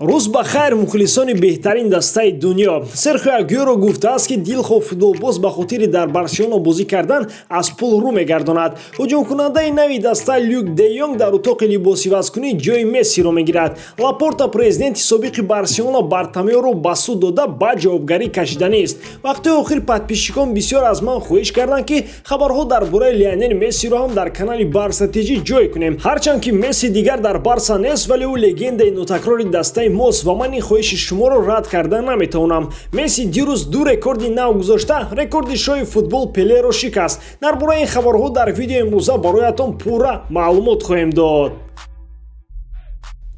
Рӯз ба хайр, мухлисони беҳтарин дастаи дунё! Серхио Агюэро гуфтааст, ки дилхоҳ футболбоз ба хотири дар Барселона бозӣ кардан аз пул рӯ мегардонад. Ҳуҷумкунандаи нави даста Люк де Йонг дар утоқи либосивазкунӣ ҷои Мессиро мегирад. Лапорта президенти собиқи Барселона Бартомеоро ба суд дода, ба ҷавобгарӣ кашиданист. Вақтҳои охир подписчикон бисёр аз ман хоҳиш карданд, ки хабарҳо дар бораи Лионел Мессиро ҳам дар канали Барса ТЖ ҷой кунем. Ҳарчанд ки Месси дигар дар Барса нест, вале ӯ легендаи нотакрори дастаи мост ва ман ин хоҳиши шуморо рад карда наметавонам. Месси дирӯз ду рекорди нав гузошта, рекорди шоҳи футбол Пелеро шикаст. Дар бораи ин хабарҳо дар видеои имрӯза бароятон пурра маълумот хоҳем дод.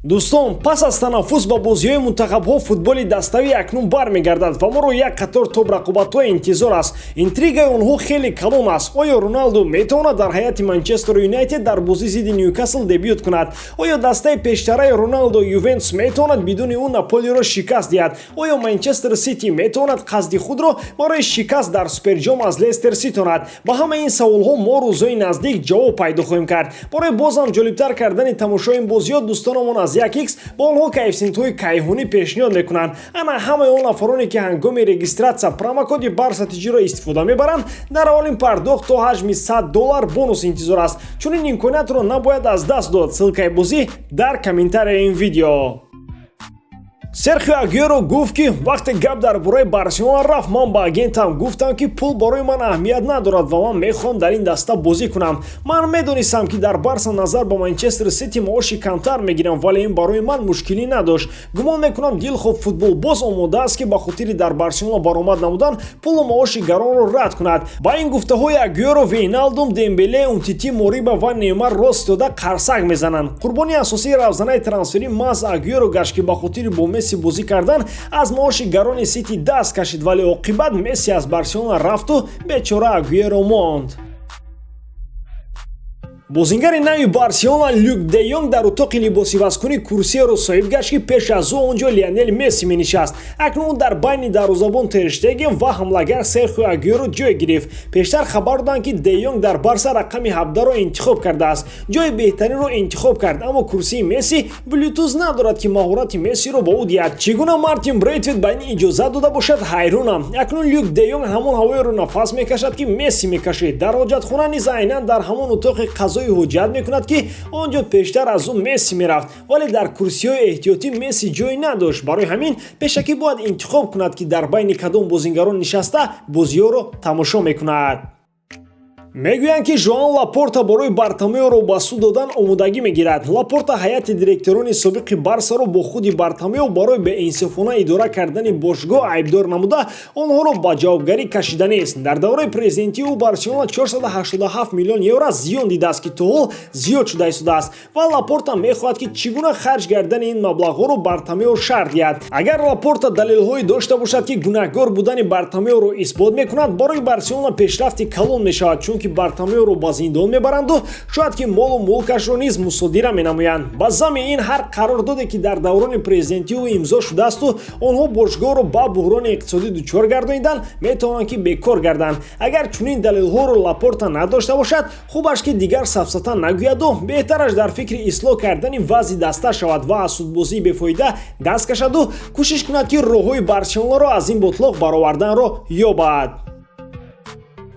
Дӯстон, пас аз танаффус ба бозиҳои мунтахабҳо футболи даставӣ акнун бармегардад ва моро як қатор топ-рақобатҳо интизор аст. Интригаи онҳо хеле калон аст. Оё Роналду метавонад дар ҳайати Манчестер Юнайтед дар бозӣ зидди Ньюкасл дебют кунад? Оё дастаи пештараи Роналдо Ювентус метавонад бидуни ӯ Наполиро шикаст диҳад? Оё Манчестер Сити метавонад қасди худро барои шикаст дар Суперҷом аз Лестер ситонад? Ба ҳамаи ин саволҳо мо рӯзҳои наздик ҷавоб пайдо хоҳем кард. Барои бозам ҷолибтар кардани тамошои ин бозиҳо дӯстонамон аз 1x ба онҳо коэффисиентҳои кайҳонӣ пешниҳод мекунанд. Ана ҳамаи он нафароне, ки ҳангоми регистрация промокоди Барса ТЖро истифода мебаранд, дар аввалин пардохт то ҳаҷми 100 доллар бонус интизор аст. Чунин имкониятро набояд аз даст дод. Ссылкаи бозӣ дар комментарияи ин видео. Серхио Агюэро гуфт, ки вақте гап дар бораи Барселона рафт, ман ба агентам гуфтам, ки пул барои ман аҳамият надорад ва ман мехоҳам дар ин даста бозӣ кунам. Ман медонистам, ки дар Барса назар ба Манчестер Сити маоши камтар мегирам, вале ин барои ман мушкилӣ надошт. Гумон мекунам, дилхоҳ футболбоз омода аст, ки ба хотири дар Барселона баромад намудан пулу маоши гаронро рад кунад. Ба ин гуфтаҳои Агюэро Вейналдум, Дембеле, Умтити, Мориба ва Неймар рост истода қарсак мезананд. Қурбони асосии равзанаи трансферӣ маҳз Агюэро гашт, ки ба хотири бо Месси бозӣ кардан аз маоши гарони Сити даст кашид, вале оқибат Месси аз Барселона рафту бечора Агюэро монд. Бозингари нави Барселона Люк де Йонг дар утоқи либосивазкунӣ курсиеро соҳиб гашт, ки пеш аз ӯ он ҷо Лионел Месси менишаст. Акнун дар байни дарвозабон Терштеген ва ҳамлагар Серхио Агюэро ҷой гирифт. Пештар хабар доданд, ки де Йонг дар Барса рақами 17-ро интихоб кардааст. Ҷои беҳтаринро интихоб кард, аммо курсии Месси блютуз надорад, ки маҳорати Мессиро ба ӯ диҳад. Чӣ гуна Мартин Брейтвит ба ин иҷозат дода бошад, ҳайронам. Акнун Люк де Йонг ҳамон ҳавоеро нафас мекашад, ки Месси мекашид. Дар ҳоҷатхона низ айнан дар ҳамон утоқи қазои ҳоҷат мекунад, ки он ҷо пештар аз ӯ Месси мерафт, вале дар курсиҳои эҳтиётӣ Месси ҷой надошт. Барои ҳамин пешакӣ бояд интихоб кунад, ки дар байни кадом бозингарон нишаста бозиҳоро тамошо мекунад. Мегӯянд, ки Жоан Лапорта барои Бартомеоро ба суд додан омодагӣ мегирад. Лапорта ҳайати директорони собиқи Барсаро бо худи Бартомео барои беинсофона идора кардани бошгоҳ айбдор намуда, онҳоро ба ҷавобгарӣ кашиданист. Дар давраи президентии ӯ Барселона 487 миллион евро зиён дидааст, ки то ҳол зиёд шуда истодааст, ва Лапорта мехоҳад, ки чӣ гуна харҷ гардани ин маблағҳоро Бартомео шарҳ диҳад. Агар Лапорта далелҳое дошта бошад, ки гунаҳгор будани Бартомеоро исбот мекунад, барои Барселона пешрафти калон мешавад, чунки Бартомеоро ба зиндон мебаранду шояд ки молу мулкашро низ мусодира менамоянд. Ба зами ин ҳар қарордоде, ки дар даврони президентии ӯ имзо шудаасту онҳо бошгоҳро ба буҳрони иқтисодӣ дучор гардониданд, метавонанд, ки бекор гарданд. Агар чунин далелҳоро Лапорта надошта бошад, хубаш ки дигар сафсата нагӯяду беҳтараш дар фикри ислоҳ кардани вазъи даста шавад ва аз судбозии бефоида даст кашаду кӯшиш кунад, ки роҳҳои Барселонаро аз ин ботлоқ бароварданро ёбад.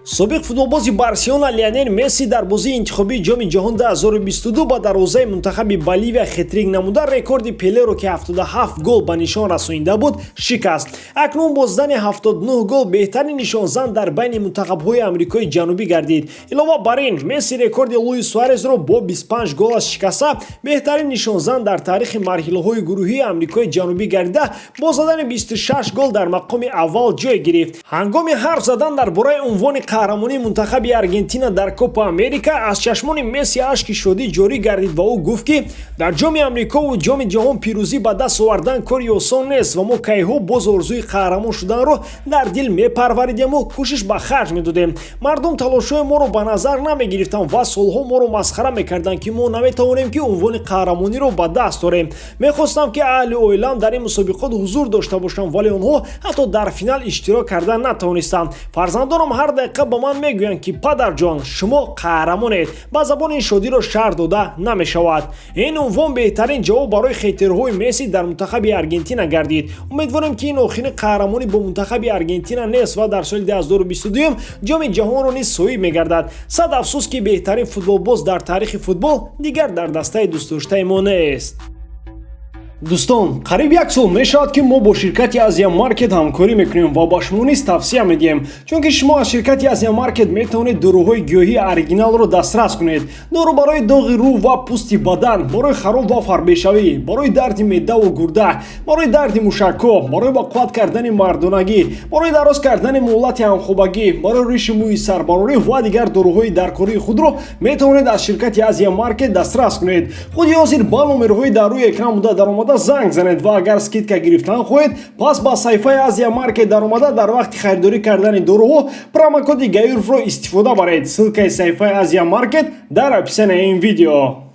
Собиқ футболбози Барселона Лионел Месси дар бозии интихобии Ҷоми ҷаҳон 2022 ба дарвозаи мунтахаби Боливия хетрик намуда, рекорди Пелеро, ки 77 гол ба нишон расонида буд, шикаст. Акнун бо задани 79 гол беҳтарин нишонзан дар байни мунтахабҳои Амрикои Ҷанубӣ гардид. Илова бар ин, Месси рекорди Луис Суарезро бо 25 голаш шикаста, беҳтарин нишонзан дар таърихи марҳилаҳои гурӯҳии Амрикои Ҷанубӣ гардида, бо задани 26 гол дар мақоми аввал ҷой гирифт. Ҳангоми ҳарф задан дар бораи унвони қаҳрамонии мунтахаби Аргентина дар Копа Америка аз чашмони Месси ашки шодӣ ҷорӣ гардид ва ӯ гуфт, ки дар Ҷоми Амрикову Ҷоми ҷаҳон пирӯзӣ ба даст овардан кори осон нест ва мо кайҳо боз орзуи қаҳрамон шуданро дар дил мепарваридему кӯшиш ба харҷ медодем. Мардум талошҳои моро ба назар намегирифтанд ва солҳо моро масхара мекарданд, ки мо наметавонем, ки унвони қаҳрамониро ба даст орем. Мехостам, ки аҳли оилаам дар ин мусобиқот ҳузур дошта бошам, вале онҳо ҳатто дар финал иштирок карда натавонистанд. Фарзандонам ҳар дақиқа дақиқа ба ман мегӯянд, ки падарҷон, шумо қаҳрамонед. Ба забони ин шодиро шарҳ дода намешавад. Ин унвон беҳтарин ҷавоб барои хейтерҳои Месси дар мунтахаби Аргентина гардид. Умедворем, ки ин охирин қаҳрамонӣ бо мунтахаби Аргентина нест ва дар соли 2022 Ҷоми ҷаҳонро низ соҳиб мегардад. Сад афсӯс, ки беҳтарин футболбоз дар таърихи футбол дигар дар дастаи дӯстдоштаи мо нест. Дӯстон, қариб як сол мешавад, ки мо бо ширкати Азия Маркет ҳамкорӣ мекунем ва ба шумо низ тавсия медиҳем, чунки шумо аз ширкати Азия Маркет метавонед доруҳои гиёҳии оригиналро дастрас кунед. Дору барои доғи рӯ ва пӯсти бадан, барои хароб ва фарбешавӣ, барои дарди меъдаву гурда, барои дарди мушакҳо, барои ба қувват кардани мардонагӣ, барои дароз кардани муҳлати ҳамхобагӣ, барои риши мӯи сарбарорӣ ва дигар доруҳои даркории худро метавонед аз ширкати Азия Маркет дастрас кунед. Худи ҳозир ба номерҳои дар рӯи экран буда даромада занг занед ва агар скидка гирифтан хоҳед, пас ба саҳифаи Азия Маркет даромада, дар вақти харидорӣ кардани доруҳо промокоди Гаюровро истифода баред. Ссылкаи саҳифаи Азия Маркет дар описанияи ин видео.